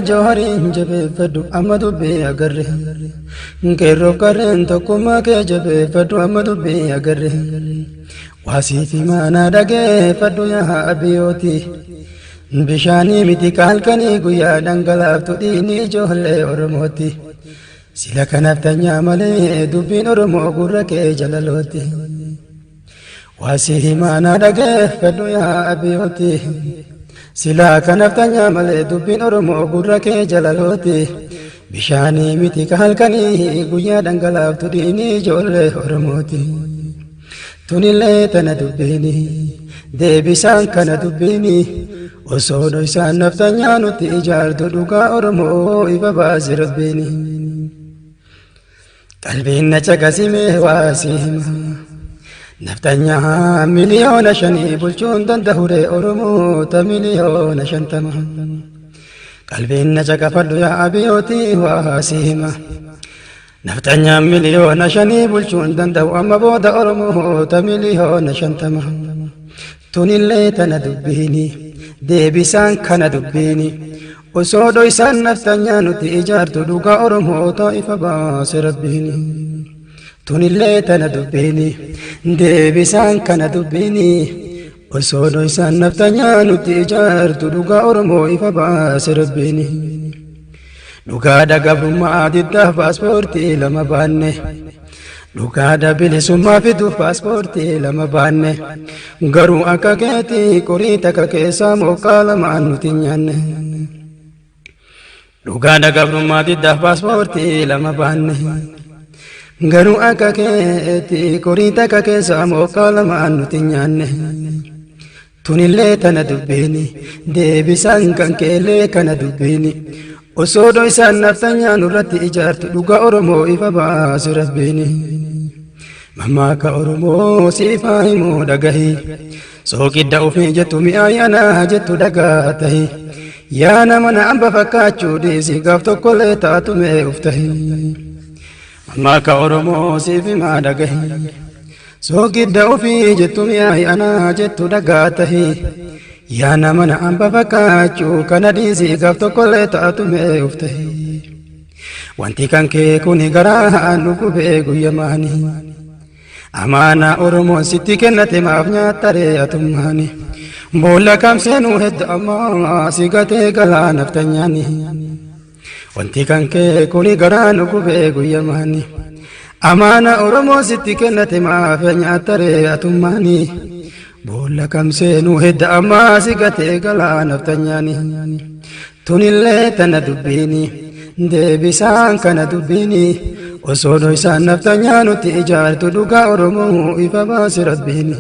Jawhariin jabeeffadhu amma dubbii agarre. Qeerroof qarreen tokkummaa kee jabeeffadhu amma dubbii agarre. Waasii fi maanaa dhageeffadhu yaa abiyyooti. Bishaanii miti kaalkanii guyyaa dhangalaaftu dhiigni ijoollee Oromooti. Sila kanaaf tanyaa malee dubbiin Oromoo gurra kee jalalooti. Waasii himaanaa dhageeffadhu yaa abiyyooti. Silaa kanaaf tanyaa malee dubbiin Oromoo gurra kee jalalooti. Bishaanii miti halkanii guyyaa dhangalaaftu dhiigni ijoollee Oromooti. Tunillee tana dubbiini deebisaan kana dubbiini osoo dhoysaan naftanyaa nutti ijaartu dhugaa Oromoo ifa baasi rabbiini. Qalbiin na caqasimee waasii hima. Naftanyaa 5,000,000 bulchuun danda'ure Oromoota 50,000,000. Qalbiin na caqafadhu yaa abiyootii waasii hima. Naftanyaa 5,000,000 bulchuun danda'u amma booda Oromoota 50,000,000. Tunillee tana dubbiini deebisaan kana dubbiini osoo dhoysaan naftanyaa nuti ijaartu dhugaa Oromoota ifa baase rabbiini. Tunillee tana dubbiini deebisaan kana dubbiini osoo dhoysaan naftanyaa nuti ijaartu dhugaa Oromoo ifa baase rabbiini. Dhugaadha gabrummaa diddaaf paaspoortii lama baanne. Dhugaadha bilisummaa fiduuf paaspoortii lama baanne. Garuu akka keetii qorii takka keessaa moqqaa lamaan nuti nyaanne. Dhugaadha gabrummaa diddaaf paaspoortii lama baanne. Garuu akka keetii qorii takka keessaa moqqaa lamaan nuti nyaanne. Tunillee tana dubbiini deebisaan kan keellee kana dubbiini osoo dhoysaan naftanyaa nurratti ijaartu dhugaa Oromoo ifa baasi rabbiini. Mammaaka Oromoo siifaa himuu dhagahi sooqidda ofii jettu mi'aayanaa jettu dhagaa tahi yaa nama na amba fakkaachuu dhiisi gaaf tokkollee taatu mee uf tahi. Mammaaka Oromoo siif himaa dhagahi. Soogidda ofii jettu mi'aayi anaa jettu dhagaa tahi. Yaa nama na amba fakkaachuu kana dhiisii gaaf tokkollee taatu mee uf tahi. Wanti kan kee kuni garaa nu gubee guyyamaani. Amaanaa Oromoon sitti kennate maaf nyaattaree atummaani. Boolla kam seenuu hedda ammaa si gatee galaa naftanyaani. Wanti kan kee kuni garaa nu gubee guyyamaani. Amaana Oromoo sitti kennate maaf nyaattaree atummaani. Boolla kam seenuu hedda ammaa si gatee galaa naftanyaani. Tunillee tana dubbiini deebisaan kana dubbiini osoo dhoysaan naftanyaa nutti ijaartu dhugaa Oromoo ifa baasi rabbiini.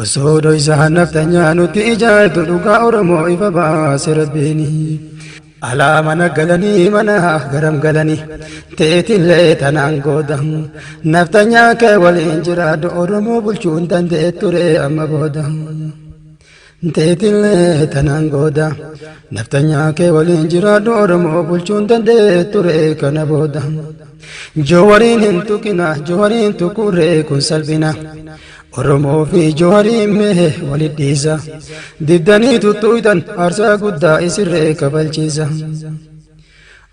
Osoo dhoysaan naftanyaa nutti ijaartu dhugaa Oromoo ifa baase rabbiini. Alaa mana galanii mana garam galanii teetillee tanaan gooda. Naftanyaa kee waliin jiraadhu Oromoo bulchuu hin dandeetture amma booda. Teetillee tanaan gooda. Naftanyaa kee waliin jiraadhu Oromoo bulchuu hin dandeetture kana booda. Jawariin hin tuqina jawariin tuqurree kun salphina. Oromoo fi Jawariin mee walit dhiisa. Diddanii tuttuuytan aarsaa guddaa isirree kafalchiisa.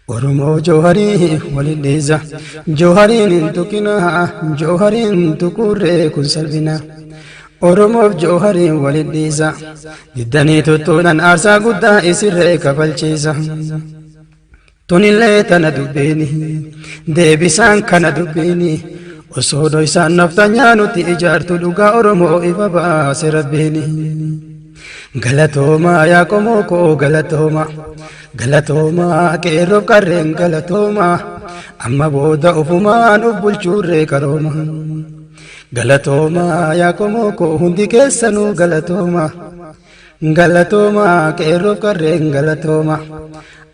Oromoo Jawariin walit dhiisa. Jawariin hin tuqina Jawariin tuqurree kun salphina. Oromoof Jawariin walit dhiisa. Diddanii tuttuudhaan aarsaa guddaa isirree kafalchiisa. Tunillee tana dubbiini deebisaan kana dubbiini osoo dhoysaan naftanyaa nuti ijaartu dhugaa Oromoo ifa baase rabbiini. Galatoomaa yaa qomoo koo galatooma galatoomaa qeerroof qarreen galatooma amma booda ofumaan of bulchuurree qarooma. Galatoomaa yaa qomoo koo hundi keessanuu galatooma. Galatooma qeerroof qarreen galatooma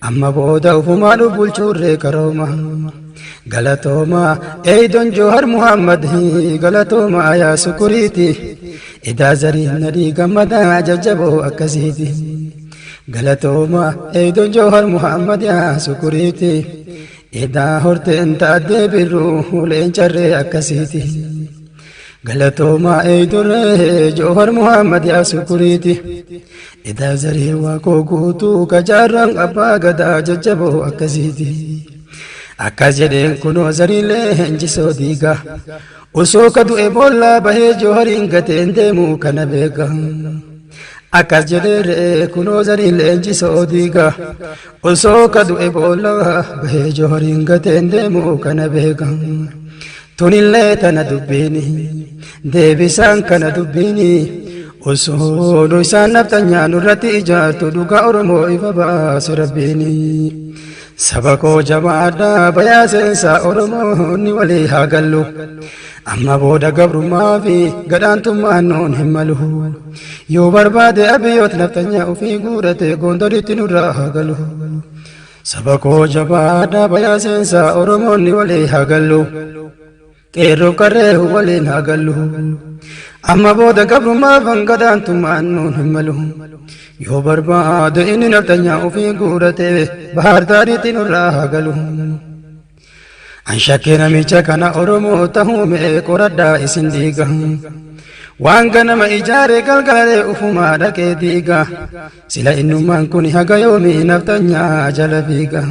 amma booda ofumaa nu bulchuurree qarooma. Galatooma eeydoon Joohar Muhammad galatooma yaa sukuriiti idaa zariin nadii gammadaa jajjaboo akkasiiti. Galatooma eeydoon Joohar Muhammad yaa sukuriiti idaa horteen taaddee birruu leencarree akkasiiti. Galatoomaa eeyduree Joohar Muhammad yaa sukuriiti. Idaa zarii waaqoo guutuu kajaarraan abbaa gadaa jajjaboo akkasiiti. Akkas jedheen kunoo zariilee leenjisoo diiga. Osoo ka du'e boollaa bahee Joohariin gateen deemu kana beeka. Akkas jedhee kunoo zariin leenjisoo diiga. Osoo ka du'e boollaa bahee Joohariin gateen deemu kana beeka. Tunillee tana dubbiini deebisaan kana dubbiini osoo isaan naftanyaa nurratti ijaartu dhugaa Oromoo ifa baase rabbiini. Saba koo jabaadhaa bayaa seensaa Oromoonni walii haa gallu. Amma booda gabrummaa fi gadhaantummaan nuun hin malu. Yoo barbaade abiyyoot naftanyaa ofii guurate gondoritti nurraa haa galu. Saba koo jabaadhaa bayaa seensaa Oromoonni walii haa gallu. Qeerroof qarree waliin haa gallu. Amma booda gabrummaa fi gadhaantummaan nuun hin malu. Yoo barbaade inni naftanyaa ofii guurate Bahaar Daariitti nurraa haa galu. An shakkee namicha kana Oromoo tahuu mee qoradhaa isin diiga. Waan ganama ijaare galgalee ufumaa dhaqee diiga. Sila innummaan kun haga yoomii naftanyaa jala fiiga.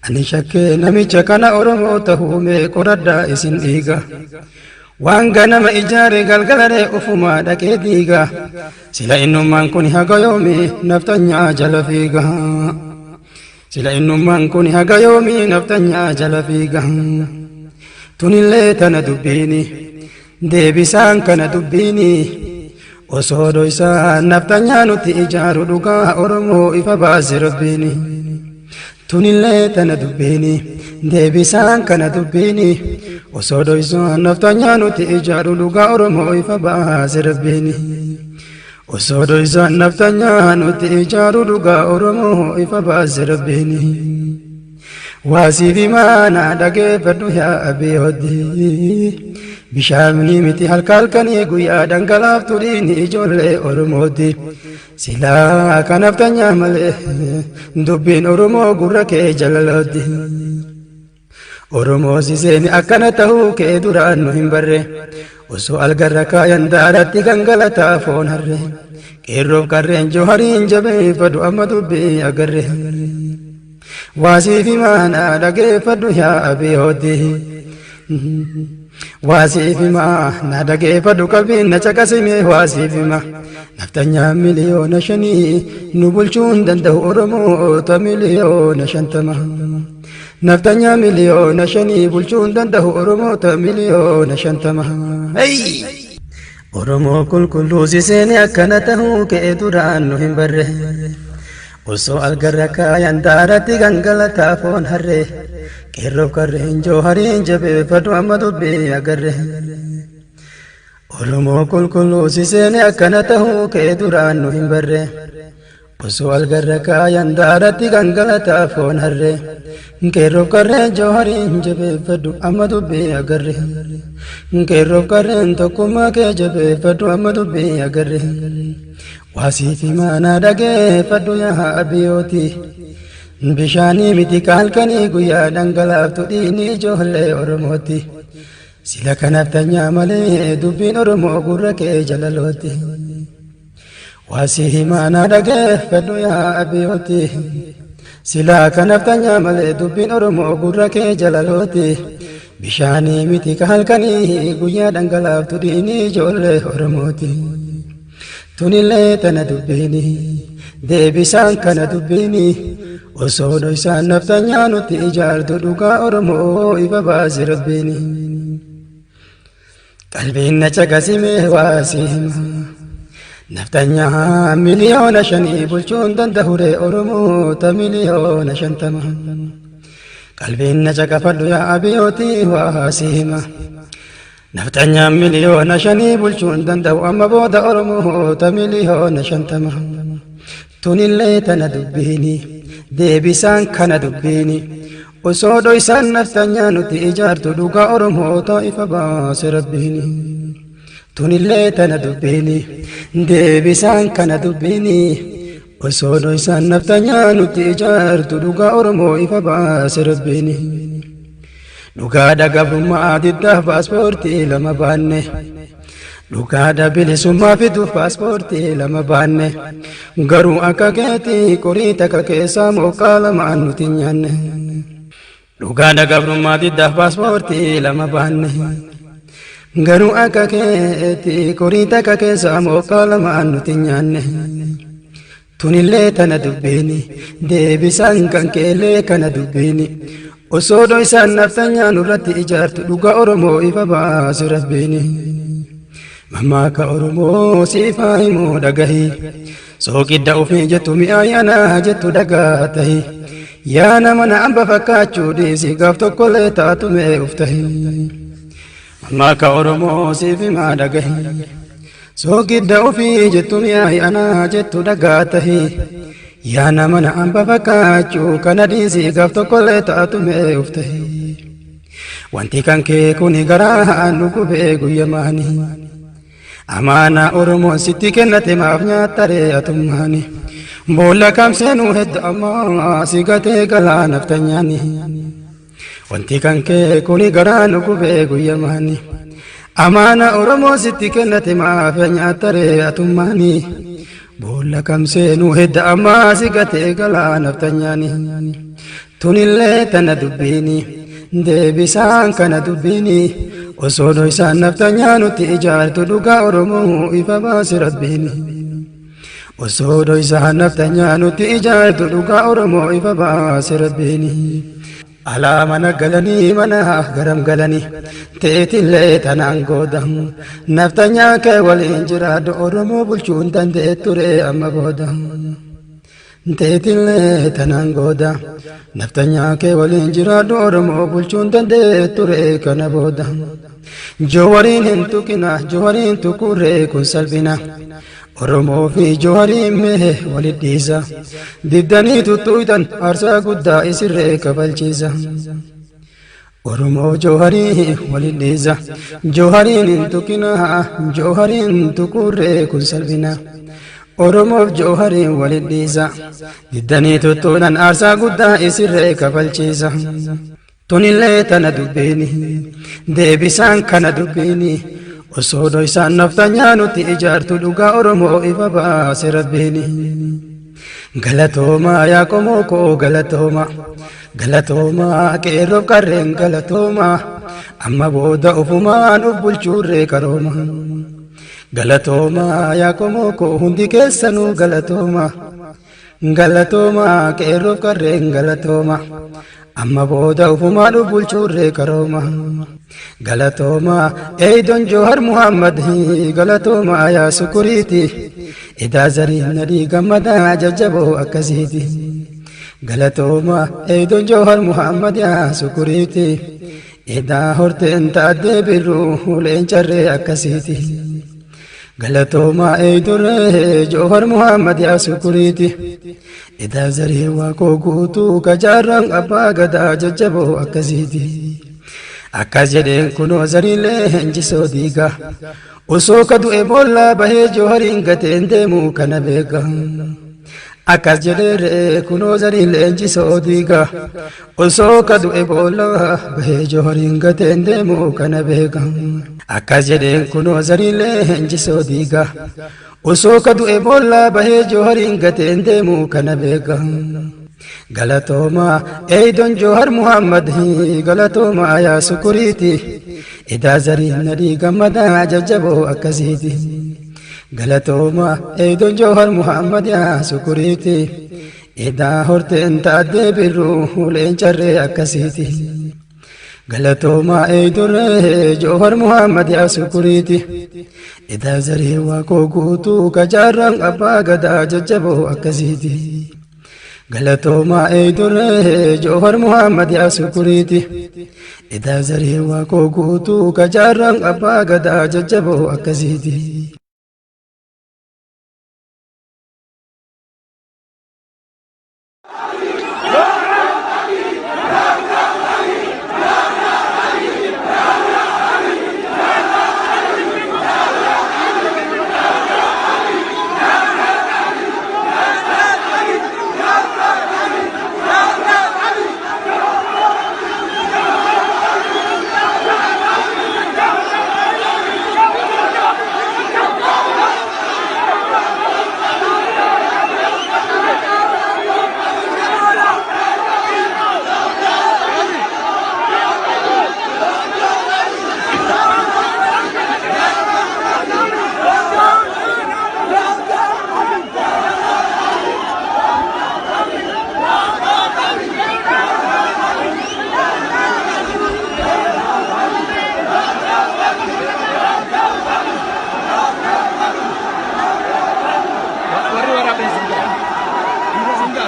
Ani shakkee namicha kana Oromoo tahuu mee qoradhaa isin dhiiga. Waan ganama ijaare galgalee ufumaa dhaqee diiga. Sila innummaan kun haga yoomii naftanyaa jala fiiga. Sila innummaan kun haga yoomii naftanyaa jala fiiga. Tunillee tana dubbiini deebisaan kana dubbiini osoo dhoysaan naftanyaa nutti ijaaru dhugaa Oromoo ifa baase rabbiini. Tunillee tana dubbiini deebisaan kana dubbiini osoo dhoysaan naftanyaa nutti ijaaru dhugaa Oromoo ifa baase rabbiini. Osoo dhoysaan naftanyaa nutti ijaaru dhugaa Oromoo ifa baase rabbiini. Waasii fi maana dhageeffadhu yaa abiyooti. Bishaanni miti halka halkanii guyyaa dhangalaaftu dhiini ijoollee Oromooti. Silaa kan naftanyaa malee dubbiin Oromoo gurra kee jalalooti. Oromoo siseeni akkana tahuu kee duraan nu hin barre. Osoo algarra kaayan daaratti gangalataa foon harre. Qeerroof qarreen Joohariin jabeeffadhu amma dubbii agarre. Waasii fi maana dhageeffadhu yaa abiyooti. Waasii fi maana dhageeffadhu qalbiin na caqasime waasii fi ma. Naftanyaa 5,000,000 nu bulchuu hin danda'u Oromoota 50,000,000. Naftanyaa 5,000,000 bulchuu hin danda'u Oromoota 50,000,000. Oromoo qulqulluu siseeni akkana tahuu kee duraan nu hin barre. Osoo algarra kaayan daaratti gangalataa foon harre. Qeerroof qarreen Joohariin jabeeffadhu amma dubbii agarre. Oromoo qulqulluu siseeni akkana tahuu kee duraan nu hin barre. Osoo algarra kaayan daaratti gangalataa foon harre. Qeerroof qarreen Joohariin jabeeffadhu amma dubbii agarre. Qeerroof qarreen tokkummaa kee jabeeffadhu amma dubbii agarre. Waasii fi maanaa dhageeffadhu yaa abiyooti. Bishaanii miti halkanii guyyaa dhangalaaftu dhiini ijoollee Oromooti. Sila kanaaf tanyaa malee dubbiin Oromoo gurra kee jalalooti. Waasii himaanaa dhageeffadhu yaa abiyooti. Sila kanaaf tanyaa malee dubbiin Oromoo gurra kee jalalooti. Bishaanii miti halkanii guyyaa dhangalaaftu dhiini ijoollee Oromooti. Tunillee tana dubbiini deebisaan kana dubbiini osoo dhoysaan naftanyaa nutti ijaartu dhugaa Oromoo ifa baase rabbiini. Qalbiin na caqasime waasii hima. Naftanyaa 5,000,000 bulchuu hin danda'ure Oromoota 50,000,000. Qalbiin na caqafadhu yaa abiyooti waasii hima. Naftanyaa 5,000,000 bulchuu hin danda'u amma booda Oromoota 50,000,000. Tunillee tana dubbiini deebisaan kana dubbiini osoo dhoysaan naftanyaa nuti ijaartu dhugaa Oromoota ifa baase rabbiini. Tunillee tana dubbiini deebisaan kana dubbiini osoo dhoysaan naftanyaa nuti ijaartu dhugaa Oromoo ifa baase rabbiini. Dhugaadha gabrummaa diddaaf paaspoortii lama baanne. Dhugaadha bilisummaa fiduuf paaspoortii lama baanne. Garuu akka keetii qorii takka keessaa moqqaa lamaan nuti hin nyaanne. Dhugaadha gabrummaa diddaaf paaspoortii lama baanne. Garuu akka keetii qorii takka keessaa moqqaa lamaan nuti hin nyaanne. Tunillee tana dubbiini deebisaan kan keellee kana dubbiini. Osoo dhoysaan naftanyaa nurratti ijaartu dhugaa Oromoo ifa baase rabbiini. Mammaaka Oromoo siifaa himuu dhagahi. Sooqidda ofii jettu mi'aayanaa jettu dhagaa tahi. Yaa nama na amba fakkaachuu dhiisi gaaf tokkollee taatu mee uf tahi. Mammaaka Oromoo siif himaa dhagahi. Soogidda ofii jettu mi'aayanaa jettu dhagaa tahi. Yaa nama na amba fakkaachuu kana dhiisi gaaf tokkollee taatu mee uf tahi. Wanti kan kee kuni garaa nu gubee guyyamaani. Amaanaa Oromoon sitti kennate maaf nyaattaree atummaani. Boolla kam seenuu heddu ammaa si gatee galaa naftanyaani. Wanti kan kee kuni garaa nu gubee guyyamaani. Amaana Oromoon sitti kennate maaf nyaattaree atummaani. Boolla kam seenuu hedda ammaa si gatee galaa naftanyaani. Tunillee tana dubbiini deebisaan kana dubbiini osoo dhoysaan naftanyaa nutti ijaartu dhugaa Oromoo ifa baase rabbiini. Osoo dhoysaan naftanyaa nutti ijaartu dhugaa Oromoo ifa baase rabbiini. Alaa mana galanii mana garam galanii teetillee tanaan gooda naftanyaa kee waliin jiraadhu Oromoo bulchuun dandeetture amma booda. Teetillee tanaan gooda naftanyaa kee waliin jiraadhu Oromoo bulchuun dandeetture kana booda. Joowariin hin tuqina joowariin tuqurree kun salphina. Oromoo fi joowariin mee walit dhiisa. Diddanii tuttuutan aarsaa guddaa isirree kafalchiisa. Oromoo jooharii walit dhiisa. Joohariin hin tuqina joohariin tuqurree kun salphina. Oromoof joohariin walit dhiisa. Diddanii tuttuudhaan aarsaa guddaa isirree kafalchiisa. Tunillee tana dubbiini deebisaan kana dubbiini osoo dhoysaan naftanyaa nutti ijaartu dhugaa Oromoo ifa baase rabbiini. Galatoomaa yaa qomoo koo galatooma galatoomaa qeerroof qarreen galatooma amma booda ofumaan of bulchuurree karooma. Galatoomaa yaa qomoo koo hundi keessanuu galatooma galatooma qeerroof qarreen galatooma amma booda ofumaan of bulchuurree karooma. Galatooma eeydoon Joohar Muhammad galatooma yaa sukuriiti idaa zariin nadii gammadaa jajjaboo akkasiiti. Galatooma eeydoon Joohar Muhammad yaa sukuriiti idaa horteen taaddee birruu leencarree akkasiiti. Galatooma eeyduree Joohar Muhammad yaa sukuriiti. Idaa zarii waaqoo guutuu kajaarraan abbaa gadaa jajjaboo akkasiiti. Akkas jedheen kunoo zariilee injisoo diiga. Osoo ka du'e boollaa bahee joohariin gateen deemu kana beeka. Akkas jedhee kunoo zariin leenjisoo diiga. Osoo ka du'e boollaa bahee joohariin gateen deemu kana beeka. Akkas jedheen kunoo zariin leenjisoo diiga. Osoo ka du'e boollaa bahee joohariin gateen deemu kana beeka. Galatooma eeydoon Joohar Muhammad galatooma yaa sukuriiti. Idaa zariin nadii gammadaa jajjaboo akkasiiti. Galatooma eeydoon Joohar Muhammad yaa sukuriiti. Idaa horteen taaddee birruu leencarree akkasiiti. Galatooma eeyduree Joohar Muhammad yaa sukuriiti. Idaa zarii waaqoo guutuu kajaarraan abbaa gadaa jajjaboo akkasiiti. Galatooma eeyduree Joohar Muhammad yaa sukuriiti. Idaa zarii waaqoo guutuu kajaarraan abbaa gadaa jajjaboo akkasiiti.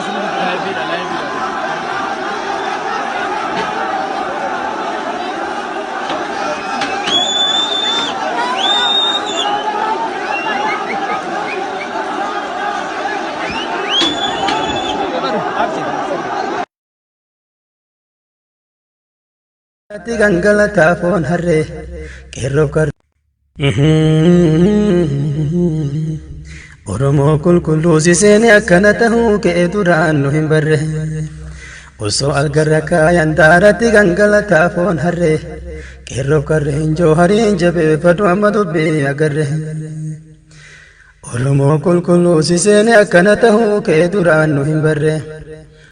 Laayiviidha laayiviidha. Ati gangalataa foon harree qeerroof kar. Oromoo qulqulluu si seene akkana tahuu kee duraan nu hin barre. Osoo algarra kaayan daaratti gangalataa foon harree qeerroof karreen joohariin jabeeffadhu amma dubbii agarre. Oromoo qulqulluu si seene akkana tahuu kee duraan nu hin barre.